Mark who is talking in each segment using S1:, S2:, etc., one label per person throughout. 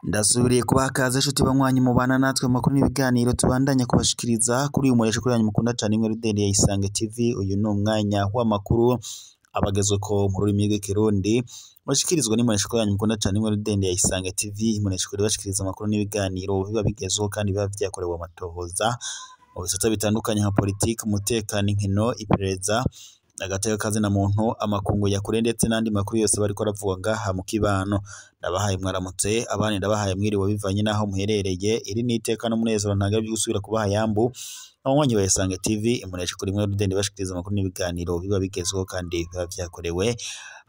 S1: Ndasubiriye kubaha kaze nshuti banywanyi mubana natwe mu makuru n'ibiganiro tubandanya kubashikiriza kuri uyu muresho kuri yanyu mukunda cane imwe rudende ya Isange TV. Uyu ni umwanya w'amakuru abagezweko mu rurimi rw'ikirundi mushikirizwa n'imbonesha kuri yanyu mukunda cane imwe rudende ya Isange TV. Imbonesha kuri bashikiriza amakuru n'ibiganiro biba bigezweho kandi biba vyakorewe amatohoza mu bisata bitandukanye nka politiki, umutekano, inkino, iperereza, agateka kazina muntu, amakungu ya kure ndetse n'andi makuru yose bariko aravuga ngaha mu kibano. Ndabahaye mwaramutse, abandi ndabahaye mwiriwe bivanye n'aho muherereye. Iri ni iteka n'umunezero ntago byo gusubira kubaha yambu abanywanyi ba Isange TV, imbonesha kuri imwe rudende bashikiriza amakuru n'ibiganiro biba bigezweho kandi biba vyakorewe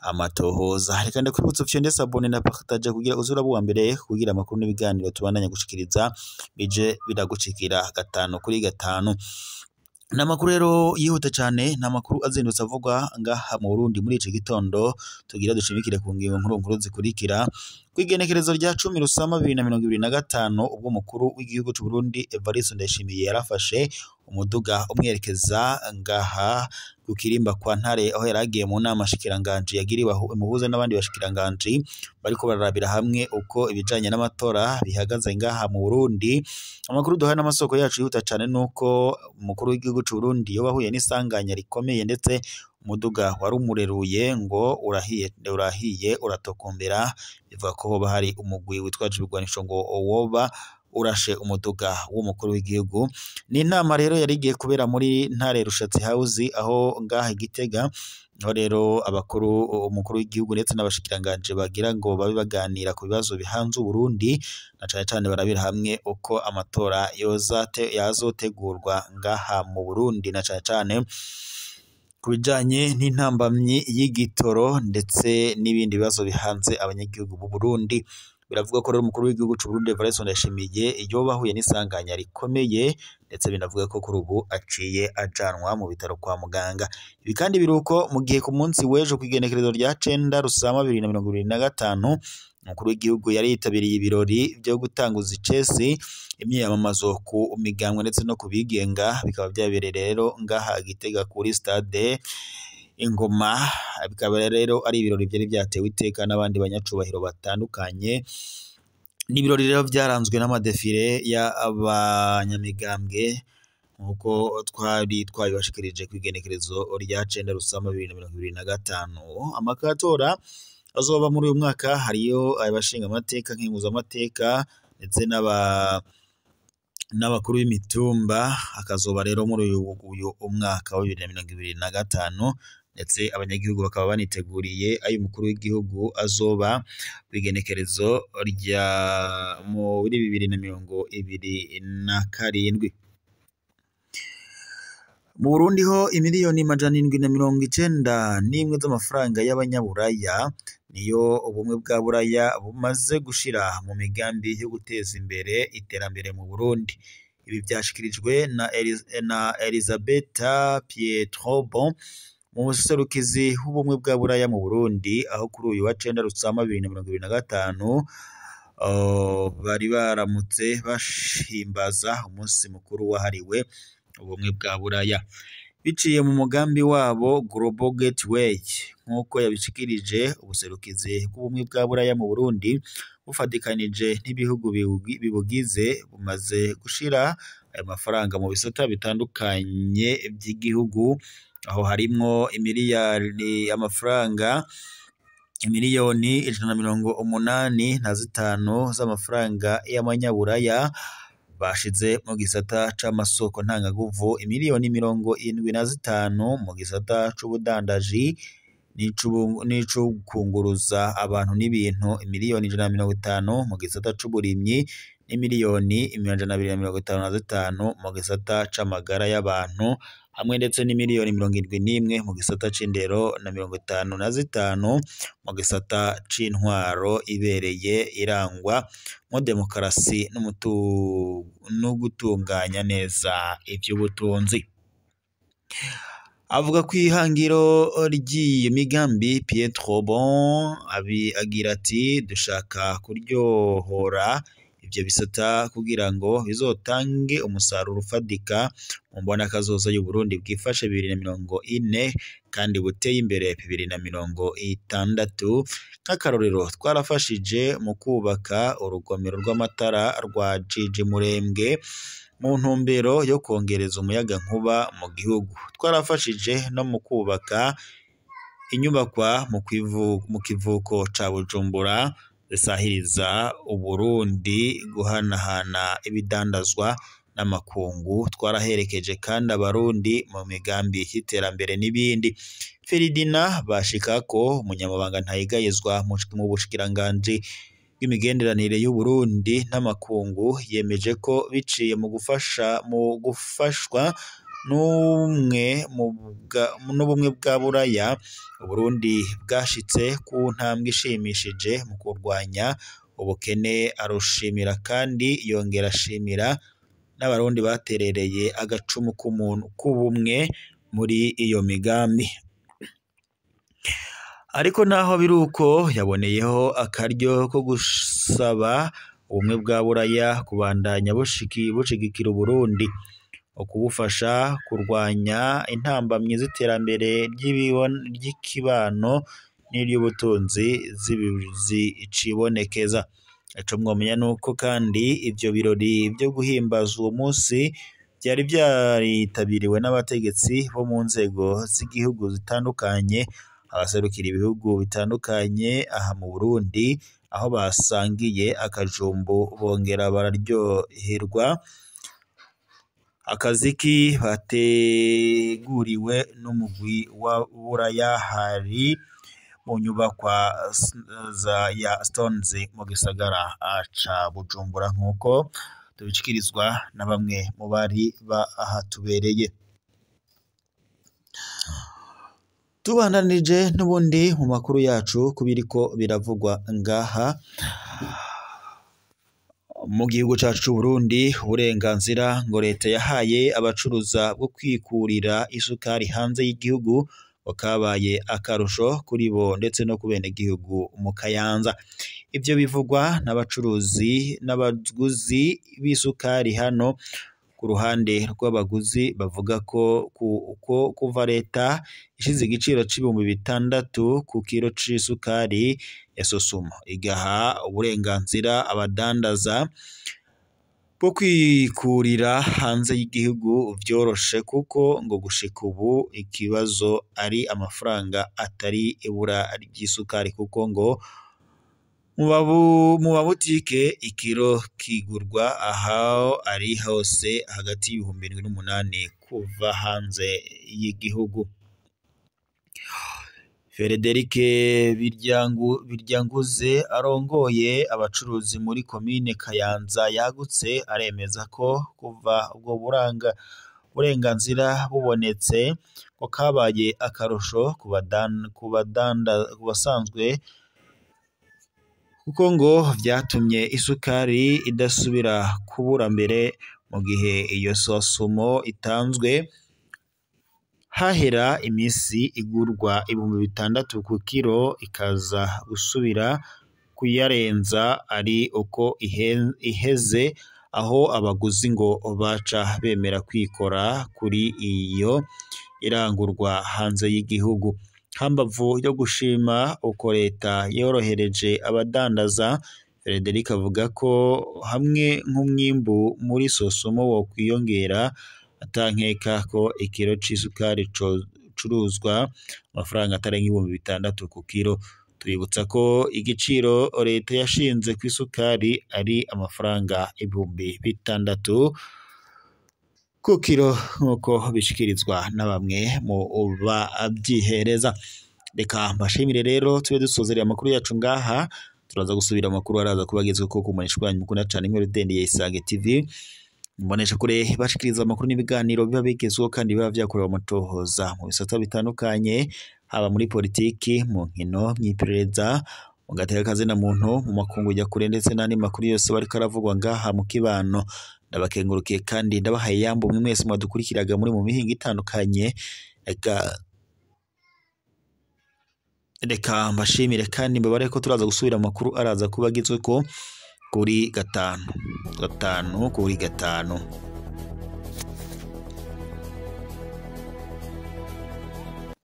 S1: amatohoza. Reka ndakwibutsa ufyonde s'abonner na partage kugira uze uraba uwa mbere kugira amakuru n'ibiganiro tubandanya gushikiriza bije biragushikira gatanu kuri gatanu. Ni amakuru rero yihuta cane, ni amakuru azindutse avugwa ngaha mu Burundi muri ico gitondo. Tugira dushimikire ku ngingo nkuru nkuru zikurikira. Kw'igenekerezo rya 10 Rusama 2025, ubwo umukuru w'igihugu c'u Burundi Evariste Ndayishimiye yarafashe umuduga umwerekeza ngaha ku kirimba kwa Ntare, aho yaragiye mu nama shikiranganji yagiriwe umuhuza n'abandi bashikiranganji bariko bararabira hamwe uko ibijanye n'amatora bihagaze ngaha mu Burundi. Amakuru duhaye n'amasoko yacu yihuta cane nuko umukuru w'igihugu c'u Burundi yoba ahuye n'isanganya rikomeye, ndetse umuduga wari umureruye ngo urahiye uratokombera. Bivuga ko hoba hari umugwi witwaje ibigwanisho ngo woba urashe umuduga w'umukuru w'igihugu. Ni inama rero yari igiye kubera muri Ntare Rushatsi House aho ngaha i Gitega, aho rero abakuru umukuru w'igihugu ndetse n'abashikiranganje bagira ngo babe baganira ku bibazo bihanze Uburundi, na cane cane barabira hamwe uko amatora yazotegurwa ngaha mu Burundi, na cane cane ku bijanye n'intambamyi y'igitoro ndetse n'ibindi bibazo bihanze abanyagihugu b'u Burundi. Biravuga ko rero umukuru w'igihugu c'u Burundi Evariste Ndayishimiye yoba ahuye n'isanganya rikomeye, ndetse binavuga ko kuri ubu aciye ajanwa mu bitaro kwa muganga. Ibi kandi biruko mu gihe ku munsi w'ejo kw'igenekerezo rya 9 Rusama 2025, umukuru w'igihugu yari yitabiriye ibirori vyo gutanguza icesi imyiyamamazo ku migambwe ndetse no ku bigenga, bikaba vyabereye rero ngaha Gitega kuri stade Ingoma. Bikaba rero ari ibirori vyari vyatewe iteka n'abandi banyacubahiro batandukanye. Ni ibirori rero vyaranzwe n'amadefire y'abanyamigambwe nkuko twari twabibashikirije kw'igenekerezo rya 9 Rusama 2025. Amatora azoba muri uyu mwaka hariyo abashinga amateka, nkenguzamateka ndetse n'abakuru b'imitumba, akazoba rero muri uyu umwaka wa 2025, ndetse abanyagihugu bakaba baniteguriye ayo umukuru w'igihugu azoba kw'igenekerezo rya muri 2027. Mu Burundi ho imiliyoni 791 z'amafaranga y'abanyaburaya niyo ubumwe bwa Buraya bumaze gushira mu migambi yo guteza imbere iterambere mu Burundi. Ibi vyashikirijwe na Elisabetta Pietrobon, umuserukizi w'ubumwe bwa Buraya mu Burundi, aho kuri uyu wa 9 Rusama 2025 bari baramutse bashimbaza umunsi mukuru wahariwe ubumwe bwa Buraya biciye mu mugambi wabo Global Gateway. Nk'uko yabishikirije, ubuserukizi bw'ubumwe bwa Buraya mu Burundi bufatikanije n'ibihugu bibugize bumaze gushira ayo mafaranga mu bisata bitandukanye vy'igihugu, aho harimwo imiliyari amafaranga imiliyoni 185 z'amafaranga y'amanyaburaya bashize mu gisata c'amasoko ntangaguvu, imiliyoni 75 mu gisata c'ubudandaji n'icukunguruza abantu n'ibintu, imiliyoni 150 mu gisata c'uburimyi n'imiliyoni 255 mu gisata c'amagara y'abantu, hamwe ndetse n'imiliyoni 71 mu gisata c'indero na 55 mu gisata c'intwaro ibereye irangwa mu demokarasi no gutunganya neza ivy'ubutunzi. Avuga ko ihangiro ry'iyo migambi, Pietrobon agira ati: dushaka kuryohora Ivyo bisata kugira ngo bizotange umusaruro ufatika mu mbonakazoza y'Uburundi bwifashe 2040 kandi buteye imbere 2060. Nk'akarorero, twarafashije mu kubaka urugomero rw'amatara rwa Jiji Murembwe mu ntumbero yo kongereza umuyagankuba mu gihugu. Twarafashije no mu kubaka inyubakwa mu kivuko ca Bujumbura zisahiriza Uburundi guhanahana ibidandazwa n'amakungu. Twaraherekeje kandi Abarundi mu migambi y'iterambere n'ibindi. Ferdinand Bashikako, umunyamabanga ntayigayezwa mu bushikiranganji bw'imigenderanire y'Uburundi n'amakungu, yemeje ko biciye mu gufashwa n'ubumwe bwa Buraya, Uburundi bwashitse ku ntambwe ishimishije mu kurwanya ubukene. Arushimira kandi yongera ashimira n'Abarundi baterereye agacumu k'ubumwe muri iyo migambi. Ariko naho biruko, yaboneyeho akaryo ko gusaba ubumwe bwa Buraya kubandanya bushigikira Uburundi, ukubufasha kurwanya intambamyi z'iterambere ry'ikibano n'iry'ubutunzi zicibonekeza. Ico mwomenya nuko kandi ivyo birori vyo guhimbaza uwo munsi vyari vyaritabiriwe n'abategetsi bo mu nzego z'igihugu zitandukanye, abaserukira ibihugu bitandukanye aha mu Burundi, aho basangiye akajumbu bongera bararyoherwa akaziki bateguriwe n'umugwi wa Buraya. Hari mu nyubakwa ya Stones mu gisagara ca Bujumbura, nk'uko tubishikirizwa na bamwe mu bari bahatubereye. Tubandanije n'ubundi mu makuru yacu kubiriko biravugwa ngaha mu gihugu cacu c'Uburundi. Uburenganzira ngo leta yahaye abacuruza bwo kwikurira isukari hanze y'igihugu kabaye akarusho kuri bo ndetse no ku benegihugu mu Kayanza. Ivyo bivugwa n'abacuruzi n'abaguzi b'isukari hano. Ku ruhande rw'abaguzi bavuga ko kuva leta ishize igiciro c'6,000 ku kiro c'isukari ya Sosumo, igaha uburenganzira abadandaza bwo kwikurira hanze y'igihugu vyoroshe, kuko ngo gushika ubu ikibazo ari amafaranga atari ibura ry'isukari, kuko ngo mu mabutike ikiro kigurwa aho ari hose hagati y'7,000 n'8,000 kuva hanze y'igihugu. Frederic Biryanguze arongoye abacuruzi muri komine Kayanza yagutse, aremeza ko kuva ubwo burenganzira bubonetse ko kabaye akarusho ku basanzwe, kuko ngo vyatumye isukari idasubira kubura mbere mu gihe iyo Sosumo itanzwe hahera imisi igurwa 6,000 ku kiro, ikaza gusubira kuyarenza ari uko iheze, aho abaguzi ngo baca bemera kwikora kuri iyo irangurwa hanze y'igihugu. Hambavu yo gushima uko leta yorohereje abadandaza, Frederic avuga ko hamwe nk'umwimbu muri Sosumo wo kwiyongera, atankeka ko ikiro c'isukari cocuruzwa amafaranga atarenga 6,000 ku kiro. Tubibutsa ko igiciro leta yashinze kw'isukari ari amafaranga 6,000 ku kiro, nk'uko bishikirizwa na bamwe mu bavyihereza. Reka mbashimire rero, tube dusozereye amakuru yacu ngaha. Turaza gusubira amakuru araza kubagezwa ko kumanisha yanyu mukunda cane inkuru ya Isange TV. Mbonesha kure bashikiriza amakuru n'ibiganiro biba bigezweho kandi biba vyakorewe amatohoza mu bisata bitandukanye, haba muri politiki, mu nkino, mw'iperereza, mu gateka kazina muntu, mu makungu ya kure ndetse n'andi makuru yose bariko aravugwa ngaha mu kibano. Ndabakengurukiye kandi ndabahaye yambo mwe mwese mwadukurikiraga muri mu mihingo itandukanye. Reka mbashimire kandi mbabare ko turaza gusubira amakuru araza kuba agezweko kuri 5, 5 kuri 5.